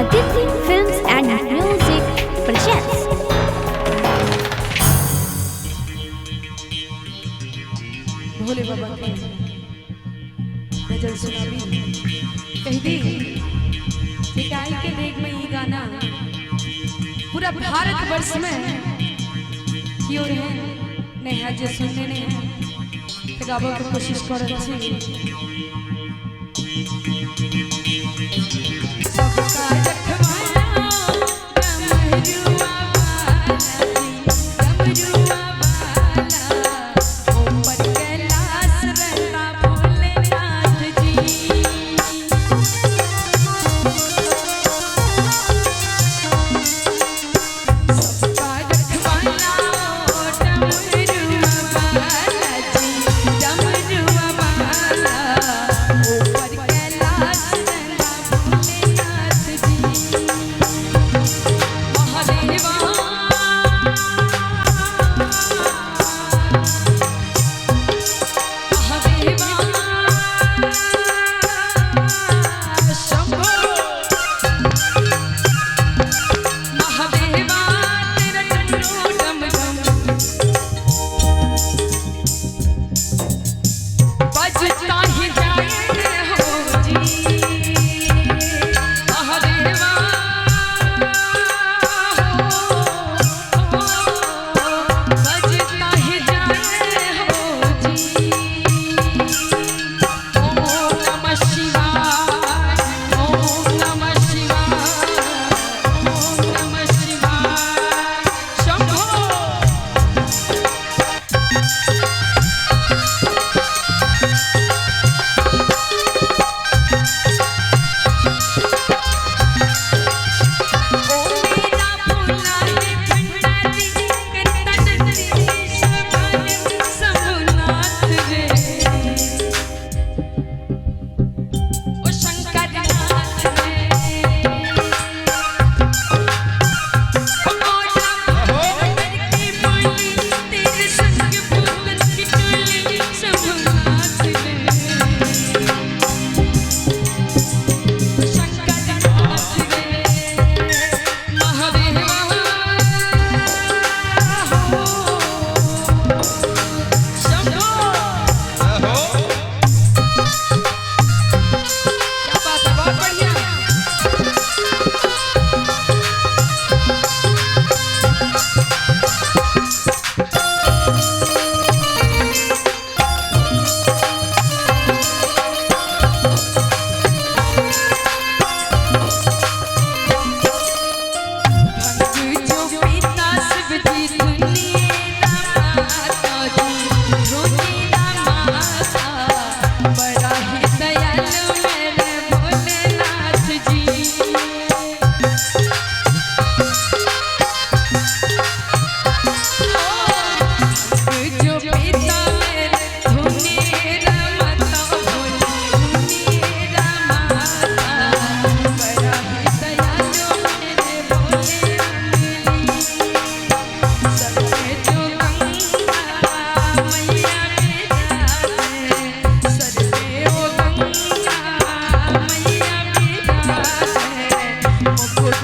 Aditi Films and Music presents. Bhole बाबा के गजल सुनाबी कह दी कि काहे के देख में ये गाना पूरा भारतवर्ष में क्यों रहे नहीं है जे सुनने नहीं है तो गाबो के कोशिश करत छी। सबका रखवाला डमरुआ वाला जी, डमरुआ वाला, ऊपर कैलाश रहता भोलेनाथ जी। सबका रखवाला डमरुआ वाला जी, डमरुआ वाला, ऊपर कैलाश रहता भोलेनाथ जी। महादेवा महादेवा शंभो महादेवा तेरा डमरू डम डम बजता ही जाए हो जी। महादेवा हो बजता ही जाए हो जी। ओम नमः शिवाय, ओम नमः शिवाय, ओम नमः शिवाय शंभो। ओ मेरा भोला है भंडारी, करता नंदी सवारी शंभुनाथ रे। ओ शंकर नाथ रे, ओ मोरा भोला की बोली, तेरे संग भूतन की टोली शंभुनाथ रे। शंकर नाथ रे, महादेवा हो शंभो। क्या बात है, बहुत बढ़िया। भंग जो पीता शिव जी धुनी माता जी, धुनी माता, बड़ा ही दयालु मेरे भोलेनाथ जी। भंग जो पीता मेरे धुनी माता भोले, धुनी माता, बड़ा ही दयालु मेरे भोलेनाथ जी। सर पे जो गंगा मैया विराजे, सर पे ओ गंगा मैया विराजे, मुकुट